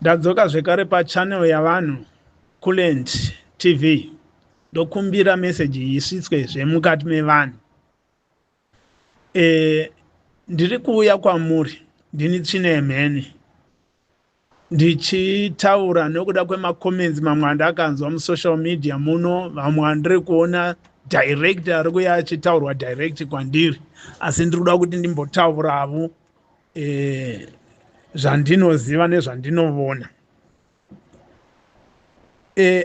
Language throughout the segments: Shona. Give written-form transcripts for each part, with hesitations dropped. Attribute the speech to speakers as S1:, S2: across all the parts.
S1: Ndadzoka zvekare pachannel yavanhu Kulent TV. Ndokumbira message iyi isvitswe zvemukati mevanhu. Ndiri kuuya kwamuri ndini tsvina yemheni ndichitaura nokuda kwemacomments mamwe andakanzwa musocial media muno, vamwe andiri kuona direct ari kuya achitaurwa direct kwandiri, asi ndiri kuda kuti ndimbotauravo zvandinoziva nezvandinovona.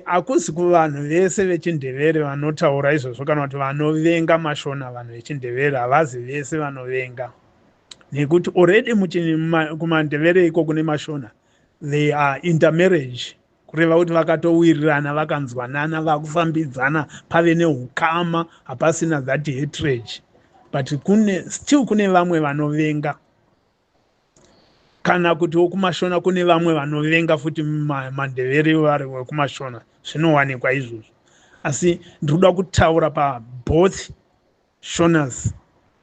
S1: Hakusi kuvanhu vese vechindevere vanotaura izvozvo kana kuti vanovenga mashona. Vanhu vechindevere havazi vese vanovenga, nekuti already kumandevere iko kune mashona they are intermarriage, kureva kuti vakatowirirana, vakanzwanana, vakufambidzana, pave neukama, hapasina that hatred. But still kune vamwe vanovenga, kana kutiwo kumashona kune vamwe vanovenga futi mandevere vari vekumashona. Zvinowanikwa izvozvo, asi ndiri kuda kutaura paboth shonas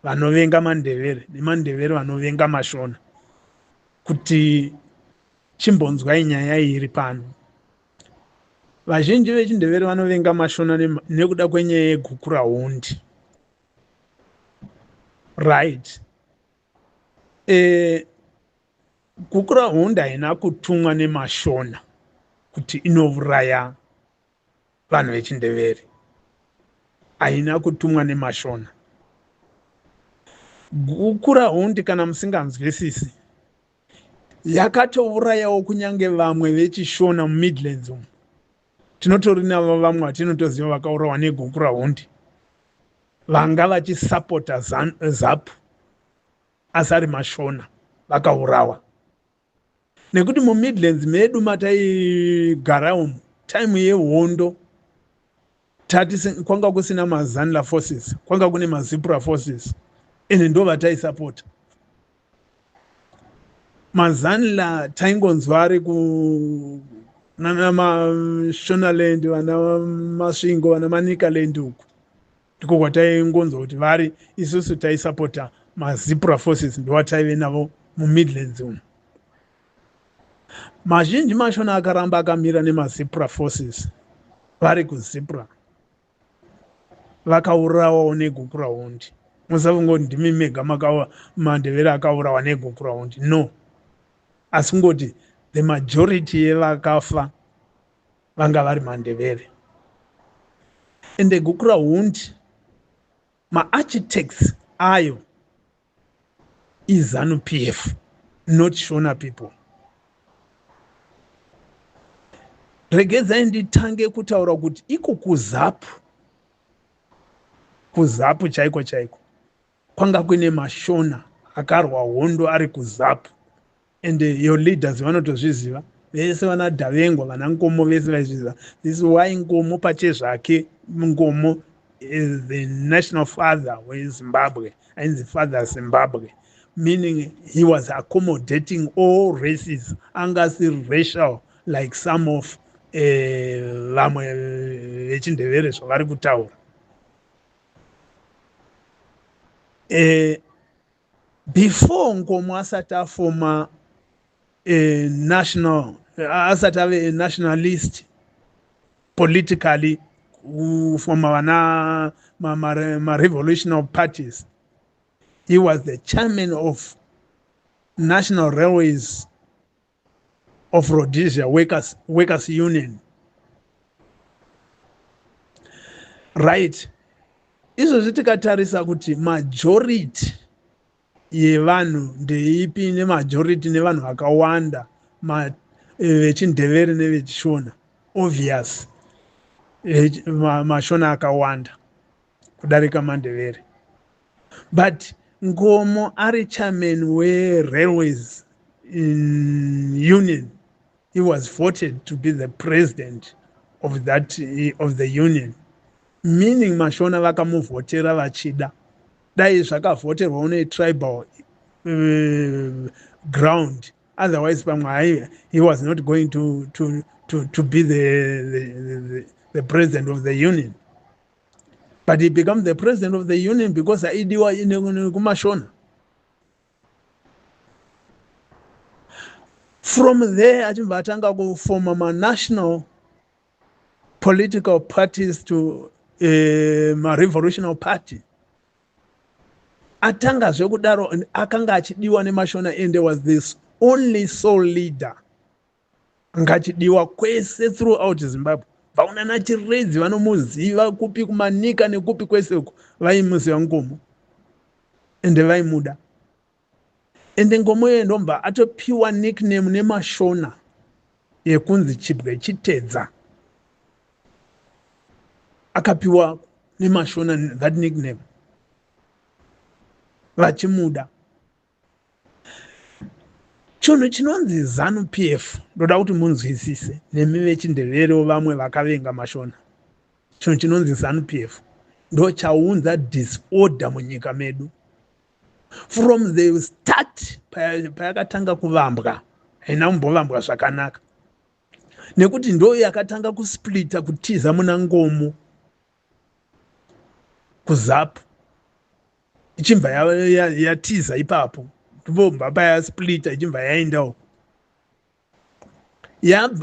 S1: vanovenga mandevere nemandevere vanovenga mashona, kuti chimbonzwai nyaya iri pano. Vazhinji vechindevere vanovenga mashona nekuda kwenyaya yeGukurahundi, right? Gukurahundi haina kutumwa nemashona kuti inouraya vanhu vechindevere, haina kutumwa nemashona. Gukurahundi, kana musinganzwisisi, yakatourayawo kunyange vamwe vechishona muMidlands umu. Tinotori navo vamwe vatinotoziva vakaurawa neGukurahundi, vanga vachisapota ZAPU asi ari mashona, vakaurawa. Nekuti muMidlands medu mataigara umu, time yehondo tati kwanga kusina maZANLA forces, kwanga kune maZIPRA forces, ende ndo vataisapota. MaZANLA taingonzwa ari ku nana Mashonaland, vana Masvingo, vana Manikaland, uku ndiko kwataingonzwa kuti vari. Isusu taisapota maZIPRA forces, ndowataive navo muMidlands umu. Mazhinji mashona akaramba akamira nemaZIPRA forces, vari kuZIPRA, vakaurawawo neGukurahundi. Musafunga kuti ndimi mega mandevere akaurawa neGukurahundi, no, asi kungoti the majority yevakafa vanga vari mandevere. Ende Gukurahundi maarchitects ayo iZANU PF, not Shona people. Regedzai nditange kutaura kuti iko kuZAPU, kuZAPU chaiko chaiko kwanga kuine mashona akarwa hondo ari kuZAPU, and your leaders vanotozviziva vese, vana Davengwa, vana Nkomo, vese vaizviziva. This is why Nkomo pachezvake, Nkomo is the national father weZimbabwe, ainzi Father Zimbabwe, meaning he was accommodating all races, anga asiri racial like some of vamwe vechindevere zvavari kutaura. Before Nkomo asati afoma national, asati ave nationalist politically, kufoma vana ma-revolutionary parties, he was the chairman of National Railways of Rhodesia Workers Union, right? Izvozvi tikatarisa kuti majority yevanhu ndeipi, nemajority nevanhu vakawanda vechindevere nevechishona, obvious mashona akawanda kudarika mandevere. But Nkomo ari chairman werailways in union, he was voted to be the president of the union, meaning mashona vakamuvhotera vachida. Dai zvakavhoterwawo netribal ground, otherwise pamwe he was not going to be the president of the union. But he became the president of the union because aidiwa kumashona. From there achibva atanga kufoma manational political parties to marevolutional party. Atanga zvekudaro, akanga achidiwa nemaShona and was this only sole leader anga achidiwa kwese throughout Zimbabwe. Vaunana Chiredzi vanomuziva, kupi kuManika nekupi kwese uko vaimuziva Nkomo, ende vaimuda. Ende Nkomo iye ndomba atopiwa nickname nemaShona yekunzi Chibwe Chitedza. Akapiwa nemaShona that nickname vachimuda. Chinhu chinonzi ZANU PF, ndoda kuti munzwisise nemi vechiNdeverewo vamwe vakavenga maShona, chinhu chinonzi ZANU PF ndo chaunza disorder munyika medu from the start. Payakatanga kuvambwa, haina kumbovambwa zvakanaka, nekuti ndo yakatanga kusplita, kutiza muna Nkomo kuZAPU, ichibva yatiza ipapo, ndobva payasplita, ichibva yaenda uko,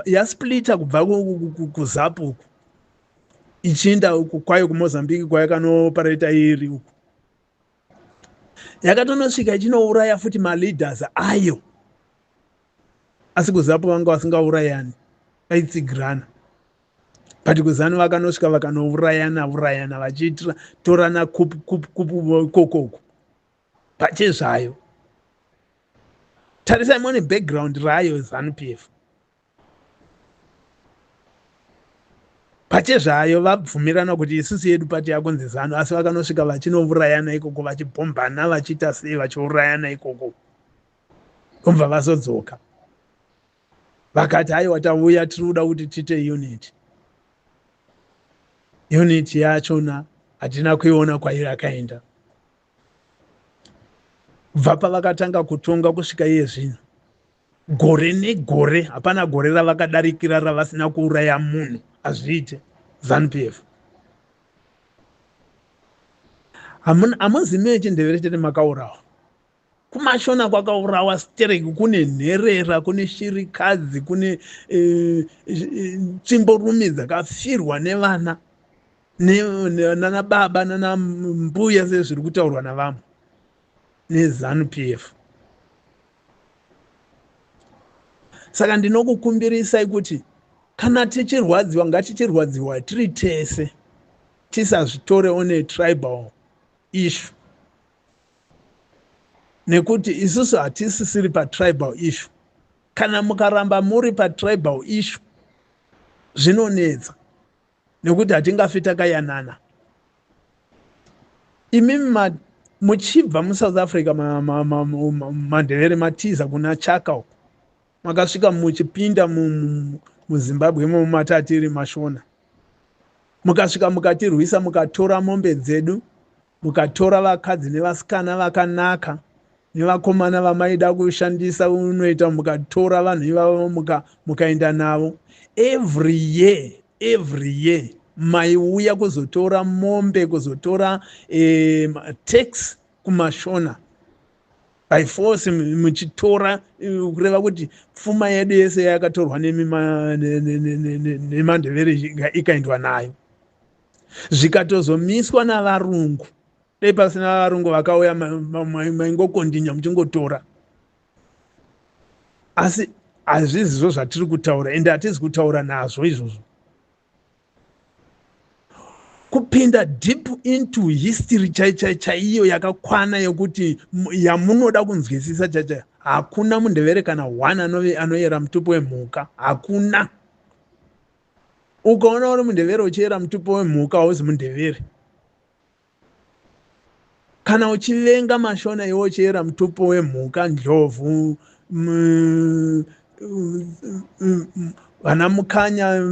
S1: yasplita kubva kuZAPU uku, ichienda uku kwayo kuMozambique kwayakanoopareta iri uku. Yakatonosvika ichinouraya futi maleaders ayo, asi kuZAPU vanga vasingaurayani, vaitsigirana, but kuZANU vakanosvika vakanourayana urayana, vachitorana kupu kupu kupu ikokoko pachezvayo. Tarisai muone background rayo ZANU PF. Pachezvayo vabvumirana kuti isusu yedu pati yakunzi ZANU, asi vakanosvika vachinourayana ikoko, vachibhombana, vachiita sei, vachiurayana ikoko, vobva vazodzoka vakati, "Aiwa, tauya, tiri kuda kuti tiite unity." Unity yachona hatina kuiona kwairakaenda. Kubva pavakatanga kutonga kusvika iye zvino, gore negore, hapana gore ravakadarikira ravasina kuuraya munhu. Hazviite ZANU PF. Hamuzimi vechiNdevere chete makaurawa. KumaShona kwakaurawa stereki. Kune nherera, kune shirikadzi, kune tsvimborume dzakafirwa nevana nana baba nana mbuya, sezviri kutaurwa navamwe, neZANU PF. Saka ndinokukumbirisai kuti kana tichirwadziwa, ngatichirwadziwa tiri tese, tisazvitore on a tribal issue, nekuti isusu hatisisiri patribal issue. Kana mukaramba muri patribal issue, zvinonetsa, nekuti hatingafi takayanana. Imimi muchibva muSouth Africa, maNdevere matiza kuna Chaka uko, makasvika muchipinda muZimbabwe imomo matatiri maShona, mukasvika mukatirwisa, mukatora mombe dzedu, mukatora vakadzi nevasikana vakanaka nevakomana vamaida kushandisa unoita, mukatora vanhu ivavo mukaenda navo. Every year, every year maiuya kuzotora mombe, kuzotora tax kumaShona by force muchitora, kureva kuti pfuma yedu yese yakatorwa nemaNdevere ikaendwa nayo, zvikatozomiswa navarungu. Dei pasina varungu vakauya, maingokondinya muchingotora. Asi hazvizizvo zvatiri kutaura, ende hatisi kutaura nazvo izvozvo. Kupinda deep into history chai chaiyo yakakwana yekuti yamunoda kunzwisisa chaichai, hakuna muNdevere kana one anoyera mutupo wemhuka. Hakuna. Ukaona uri muNdevere uchiyera mutupo wemhuka, hauzi muNdevere. Kana uchivenga maShona, iwe uchiyera mutupo wemhuka, ndlovhu, vana Mukanya,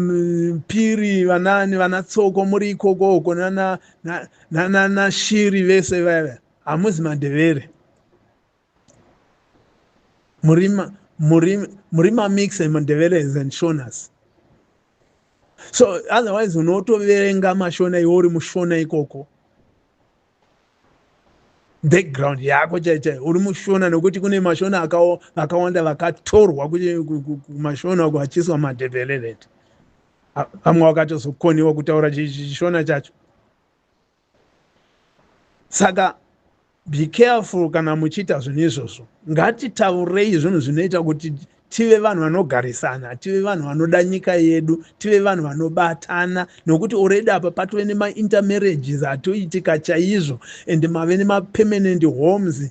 S1: Piri, vanani, vana Tsoko, muri ikoko uko nana Shiri vese vaya, hamuzi maNdevere. Muri mamix emandeveres and Shonas. So otherwise unotoverenga maShona iwe uri muShona ikoko. Background yako chai chai, uri muShona, nokuti kune maShona vakawanda vakatorwa kumaShona vachiiswa Mandebeleland. Vamwe vakatozokoniwa kutaura chiShona chacho. Saka be careful kana muchiita zvinhu izvozvo. Ngatitaurei zvinhu zvinoita kuti tive vanhu vanogarisana, tive vanhu vanoda nyika yedu, tive vanhu vanobatana, nokuti already apa patove nemaintermarriages atoitika chaizvo, and mave nemapermanent homes,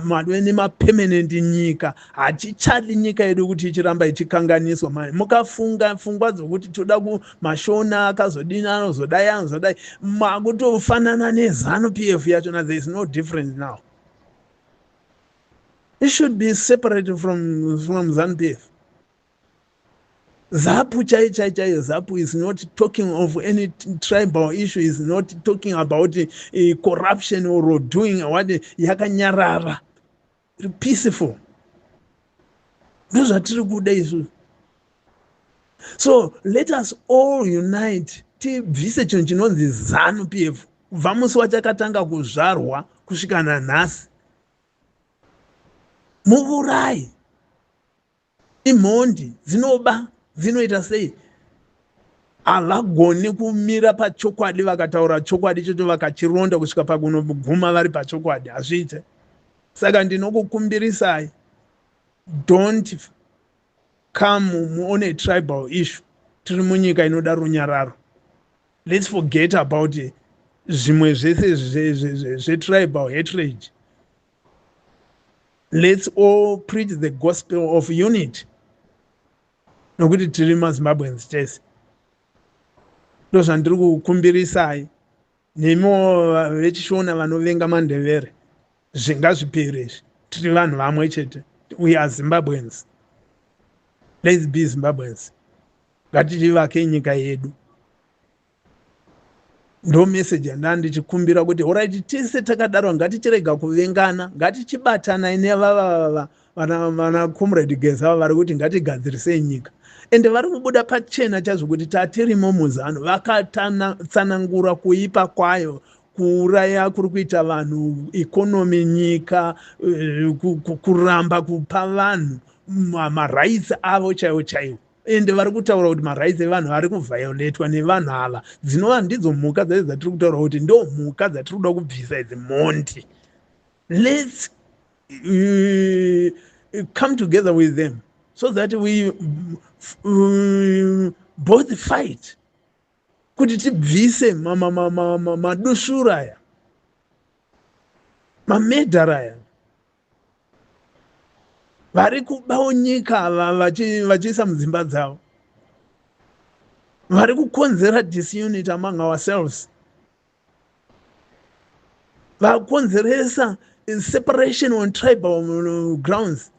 S1: mave nemapermanent nyika. Hatichadi nyika yedu kuti ichiramba ichikanganiswa. Mukafunga pfungwa dzokuti toda kumaShona akazodini, anozodai, anozodai, makutofanana neZANU PF yachona. There is no difference now. It should be separated from ZANU PF. ZAPU chai chai chai, ZAPU is not talking of any tribal issue, is not talking about corruption or doing what. Yakanyarara, peaceful, ndozvatiri kuda isusu. So let us all unite, tibvise chinhu chinonzi ZANU PF. Kubva musi wachakatanga kuzvarwa kusvika nanhasi, muvurai, imhondi dzinoba, dzinoita sei. Havagoni kumira pachokwadi. Vakataura chokwadi ichocho, vakachironda kusvika pakunoguma vari pachokwadi, hazviite. Saka ndinokukumbirisai, don't come on a tribal issue. Tiri munyika inoda runyararo. Let's forget about zvimwe zvese zvetribal hatred. Let's all preach the gospel of unity, nokuti tiri maZimbabweans tese. Ndo zvandiri kukumbirisai. Nemiwo vechiShona vanovenga maNdevere, zvingazvipere izvi. Tiri vanhu vamwe chete. We are Zimbabweans. Let's be Zimbabweans. Ngatichivake nyika yedu. Ndo meseji yandaa ndichikumbira kuti alright, tese takadaro, ngatichirega kuvengana, ngatichibatanai nevavava vana Comrade Geza vari kuti ngatigadzirisei nyika. Ende vari kubuda pachena chaizvo kuti tatirimo muZANU. Vakatsanangura kuipa kwayo, kuuraya kuri kuita vanhu, economy, nyika, kuramba kupa vanhu marights avo chaiwo chaiwo. Ende vari kutaura kuti marights evanhu ari kuviolatwa nevanhu ava, dzinova ndidzo mhuka dzacho dzatiri kutaura kuti ndo mhuka dzatiri kuda kubvisa idzi, mhondi. Let's come together with them so that we both fight kuti tibvise madushura aya, mamedhara aya vari kubawo nyika vachiisa mudzimba dzavo, vari kukonzera disunity among ourselves, vakonzeresa separation on tribal grounds.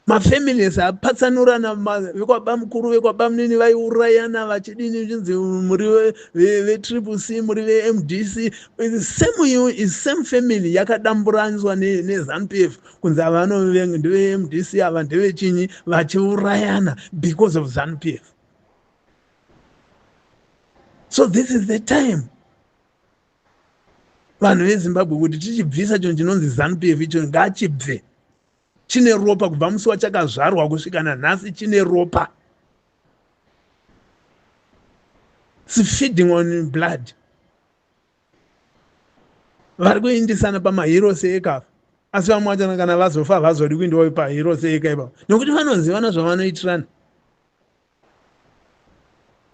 S1: Mafamilies apatsanurana, vekwabamukuru, vekwabamunini vaiurayana vachidini, chinzi muri veTriple C, muri veMDC. Same same family yakadamburaniswa neZANU PF kunzi ava ndeve-MDC, ava ndevechinyi, vachiurayana because of ZANU PF. So this is the time, vanhu veZimbabwe, kuti tichibvisa chinhu chinonzi ZANU PF. Icho ngachibve, chine ropa. Kubva musi wachakazvarwa kusvika nanhasi, chine ropa, feeding on blood. Vari kuindisana pamaheroes ekafa, asi vamwe vachona kana vazofa havazodi kuindiwa paheroes eka ipapo, nekuti vanozivana zvavanoitirana.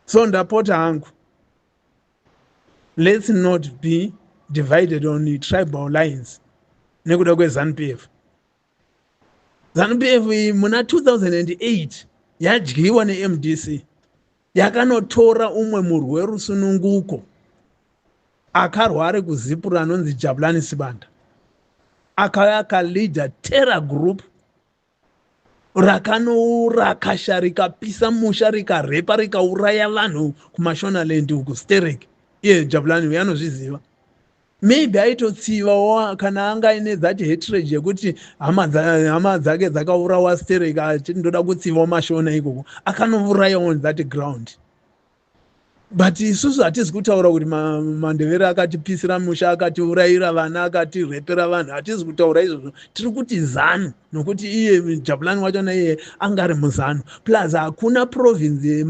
S1: So ndapota hangu, let's not be divided on tribal lines nekuda kweZANU PF. ZANU PF muna 2008 yadyiwa neMDC, yakanotora umwe murwi werusununguko akarwa ari kuZIPRA, anonzi Jabulani Sibanda. Akauya akaleada terror group rakanorakasha, rikapisa musha, rikarepa, rikauraya vanhu kuMashonaland uku sterek. Iye Jabulani uyo anozviziva. Maybe aitotsivawo kana anga aine that hatred yekuti hama dzake dzakaurawa sterek, achiti ndoda kutsivawo maShona ikoko, akanouraya on that ground. But isusu hatizi kutaura kuti Mandevere akatipisira musha, akatiurayira vana, akatirepera vanhu. Hatizi kutaura izvozvo. Tiri kuti ZANU, nokuti iye Jabulani wachona iye anga ari muZANU. Plus hakuna province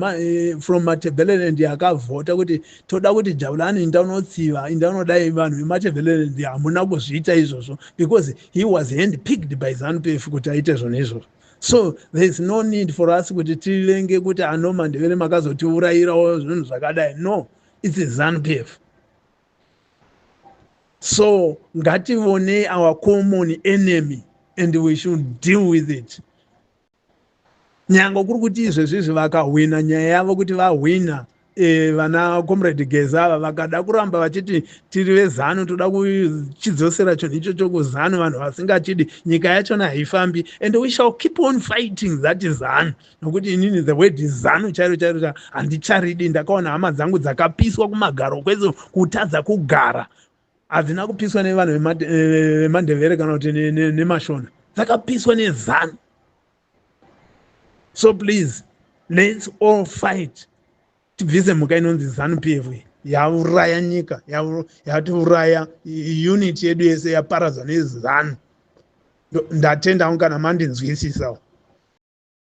S1: from Matebeleland yakavhota kuti toda kuti Jabulani inda unotsiva, inda unodai. Vanhu veMatebeleland hamuna kuzviita izvozvo, because he was hand picked by ZANU PF kuti aite zvona izvozvo. So there is no need for us kuti tivenge kuti ano Mandevere makazotiurayirawo zvinhu zvakadai. No, it's ZANU PF. So ngativonei our common enemy and we should deal with it. Nyange kuri kuti izvezvizvi vakahwina nyaya yavo, kuti vahwina, vana Comrade Geza ava vakada kuramba vachiti tiri veZANU, toda kuchidzosera chinhu ichocho kuZANU, vanhu vasingachidi, nyika yachona haifambi. And we shall keep on fighting that ZANU, nokuti inini the word ZANU chairo chairo handicharidi. Ndakaona hama dzangu dzakapiswa kumagaro kwese, kutadza kugara. Hadzina kupiswa nevanhu veMandevere kana kuti neMashona, dzakapiswa neZANU. So please, let's all fight, tibvise mhuka inonzi ZANU PF. Yauraya nyika, yatiuraya. Unity yedu yese yaparadzwa neZANU. Ndatendawo kana mandinzwisisawo.